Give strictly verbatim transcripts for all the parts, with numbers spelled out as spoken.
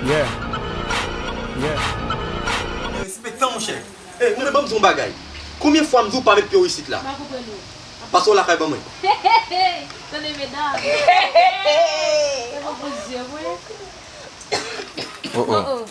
Yeah. Yeah. Respektan, monchè. Ey, ou menm, ban m di w yon bagay. Konbyen fwa m di w pa met pye w isit la? M pa konprann ou. Pase w lakay ban mwen. Tande, medam. Se pou zye mwen. Oh, oh. Oh, oh.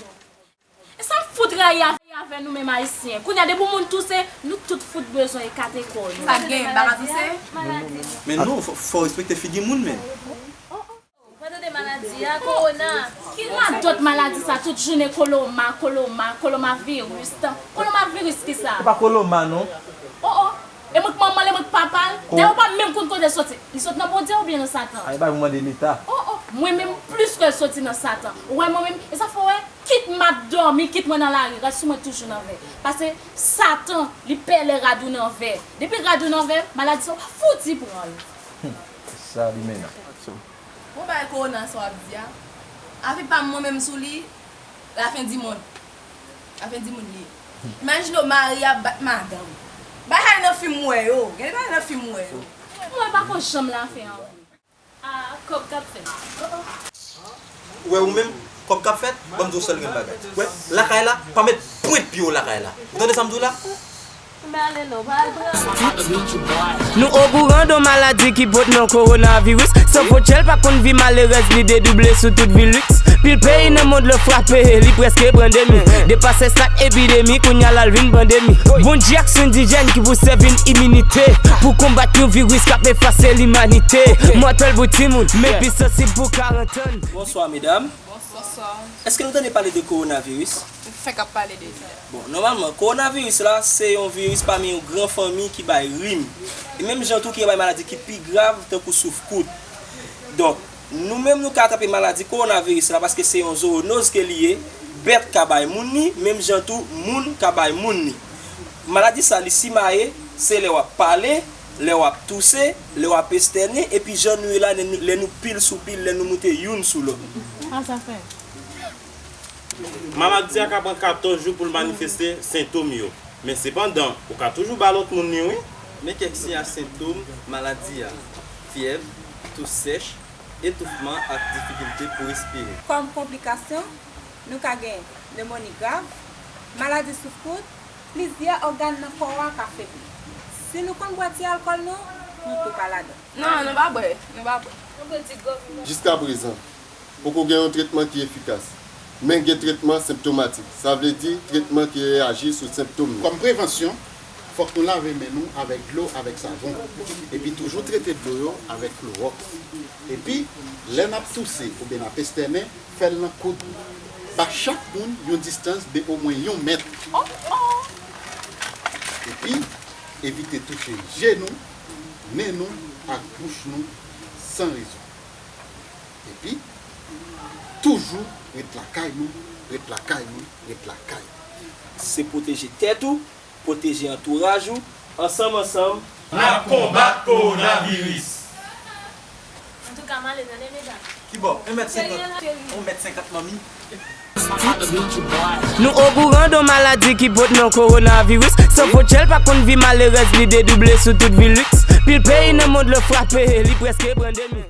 E sa m fout rayi avè, avè nou menm Ayisyen. Kounye a, depi yon moun touse, nou tout fout bezwen ekate kò nou. Sa k gen, m pa ka touse? Maladi. Men non, fò, fò w respekte figi moun, men. Ou pa tande maladi a, kowona. Ki radòt maladi sa, tout jounen koloma, koloma, koloma viris, tan, koloma viris ki sa? Se pa koloma, non. Oh, oh. E mwen k manman l, e mwen k papa l. Dayè, ou pa menm konn kote l soti. Li sot nan Bondye oubyen nan Satan? Ay, bay pou mande Leta. Oh, oh. Mwen menm plis ke l soti nan Satan. Ou wè mwen menm, e sa fè w wè, kit m ap dòmi, kit mwen nan lari, rad sou mwen toujou nan vè. Paske Satan, li pè lè rad ou nan vè. Depi rad ou nan vè, maladi sa, w fouti pran l. Hmm, sa li menm. Bon, bagay kowona sa w ap di a. Afè pa m, mwen menm sou li, lafen di monn. Lafen di monn li ye. Imajine w mari ap bat madanm. Bagay nan fim m wè yo. Gen de bagay nan fim m wè yo. Mwen pa ko janm lafen an vre. Ah, kòb k ap fèt. Ou wè ou menm, kòb k ap fèt, ban m di w sèl grenn bagay. Ou wè, lakay la, pa met pwent pye w lakay la. Ou tande sa m di w la? M ale non, m al pran. Nou okouran de yon maladi ki pote non kowonaviris. San fwontyè l pa konn vi malerèz, li dedouble sou tout vi liks. Pil peyi nan mond lan frape, li prèske pran demi. Depase sa k epidemi, kounye a l al vin pandemi. Bondye ak Senn Dijèn ki pou sèvi n iminite pou konbat yon viris k ap efase limanite. Mòtèl pou timoun, men pi sansib pou karant an. Bonswa, medam. Bonswa. Èske nou tande pale de kowonaviris? Nou fèk ap pale de sa. Bon, nòmalman, kowonaviris la, se yon viris pami yon gran fanmi ki bay rim. E menm jan tou ki bay maladi ki pi grav, tankou souf kout. Donk, nou menm nou ka atrape maladi kowonaviris la paske se yon zowonoz ke li ye, bèt ka bay moun li, menm jan tou moun ka bay moun li. Maladi sa li simaye, se lè w ap pale, lè w ap touse, lè w ap estène, epi jan nou ye la, lè nou, lè nou pil sou pil, lè nou moute youn sou lòt. Sa sa fè? Maladi a ka pran katòz jou pou l manifeste sentòm yo. Men sepandan, ou ka toujou ba lòt moun li, wi. Men kèk siy ak sentòm maladi a: fyèv, tous sèch, etoufman ak difikilte pou respire. Kòm konplikasyon, nou ka gen nemoni grav, maladi souf kout, plizyè ògàn nan kò a ka febli. Si nou konn bwè ti alkòl nou, nou tou pa ladan. Non, nou pa bwè, nou pa bwè. Jiskaprezan, poko gen yon tretman ki efikas. Men gen tretman senptomatik, sa vle di tretman ki reyaji sou senptòm yo. Kòm prevansyon, fòk nou lave men nou avèk dlo avèk savon, epi toujou trete dlo yo avèk klowòks. Epi, lè n ap touse oubyen n ap estène, fè l nan koud. Ba chak moun yon distans de omwen yon mèt. Epi, evite touche je nou, nen nou ak bouch nou san rezon. Epi, toujou ret lakay nou, ret lakay nou, ret lakay nou. Se pwoteje tèt ou, pwoteje antouraj ou, ansanm ansanm, n ap konbat kowonaviris. Antouka, m ale, tande, medam. Kibò? Yon mèt senkant. Yon mèt senkant, manmi. Nou okouran de yon maladi ki pote non kowonaviris. San fwontyè l pa konn vi malerèz, li dedouble sou tout vi liks. Pil peyi nan mond lan frape, li prèske pran demi.